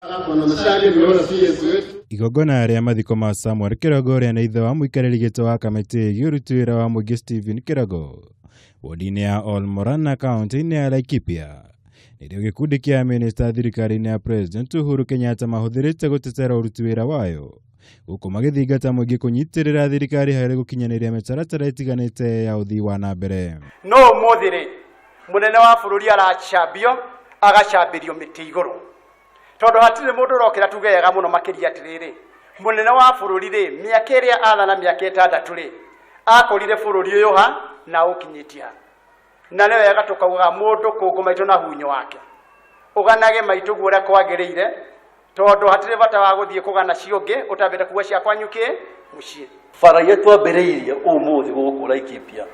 Bwana Macharia nimeona CS wetu. Igongona rĩa mathiko ma Samuel Kĩrogo ũrĩa nĩ ithe wa mũikarĩri gĩtĩ wa kamĩtĩ ĩgiĩ ũruti wĩra wa mũingĩ Stephen Kĩrogo wodi-inĩ ya Ol Morana kaunti-inĩ ya Laikipia nĩrĩo gĩkundi kĩa minista thirikari-inĩ ya President Uhuru Kenyatta mahũthĩrĩte gũtetera ũruti wĩra wayo gũkũ magĩthingata mũingĩ kũnyitĩrĩra thirikari harĩ gũkinyanĩria mĩtaratara ĩtiganĩte ya ũthii wa na mbere. No ũmũthĩ rĩ, mũnene wa bũrũri aracambio, agacambĩrio mĩtĩ igũrũ, tondũ hatirĩ mũndũ ũrokĩra tuge wega mũno makĩria atĩrĩrĩ, mũnene wa bũrũri rĩ, mĩaka ĩrĩa athana mĩaka 6 rĩ, akorire bũrũri ũyũ ha na ũkinyĩtie ha. Na nĩ wega tũkaugaga mũndũ kũngũ maitũ na hunyo wake, ũganage maitũ guo ũrĩa kwagĩrĩire, tondũ hatirĩ bata wa gũthiĩ kũgana ciũngĩ ũtambĩte kuga cia kwanyu kĩ mũciĩ. Bara iria twambĩrĩirie ũmũthĩ gũkũ Laikipia,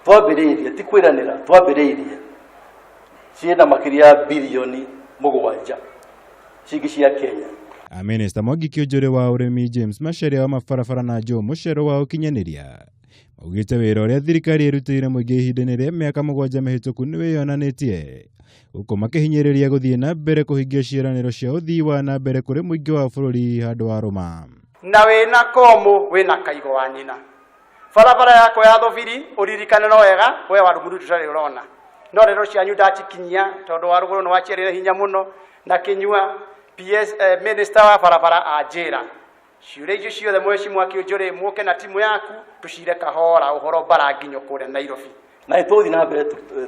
twambĩrĩirie ti kwĩranĩra, twambĩrĩirie ciĩna makĩria ya birioni 7 ciringi cia Kenya. Minista Mwangi Kĩũnjũrĩ wa ũrĩmi, James Macharia wa mabarabara na Joe Mũcero wa ũkinyanĩria maugĩte wĩra ũrĩa thirikari ĩrutĩire mũingĩ ihinda-inĩ rĩa mĩaka 7 mĩhĩtũku nĩ wĩyonanĩtie gũkũ makĩhinyĩrĩria gũthiĩ na mbere kũhingia ciĩranĩro cia ũthii wa na mbere kũrĩ mũingĩ wa bũrũri handũ wa rũma. Na wĩna komũ wĩna kaigo wa nyina, barabara yakwa ya thobiri ũririkane no wega we wa Rũmuru tũtarĩ ũrona no rero cianyu ndacikinyia tondũ wa rũgũrũ nĩ waciarire hinya mũno na kĩnyua PS, minister wa barabara anjĩra ciũria icio ciothe mheshimiwa Kĩũnjũrĩ mũke na timu yaku tũcire kahora ũhoro bara nginyo kũrĩa Nairobi. Na nĩ tũgũthiĩ na mbere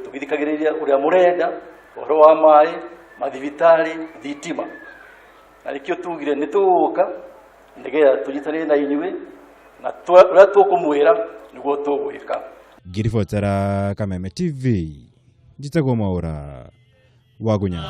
tũgĩthikagĩrĩria ũrĩa mũrenda ũhoro wa maĩ, mathibitarĩ, thitima, na nĩkĩo tugire nĩ tũgũka nĩgetha tũnyitanĩre na inyuĩ na ũrĩa tũkũmwĩra nĩguo tũgwĩka. Ngĩribotera Kameme TV, njĩtagwo Mwaũra Wagunya.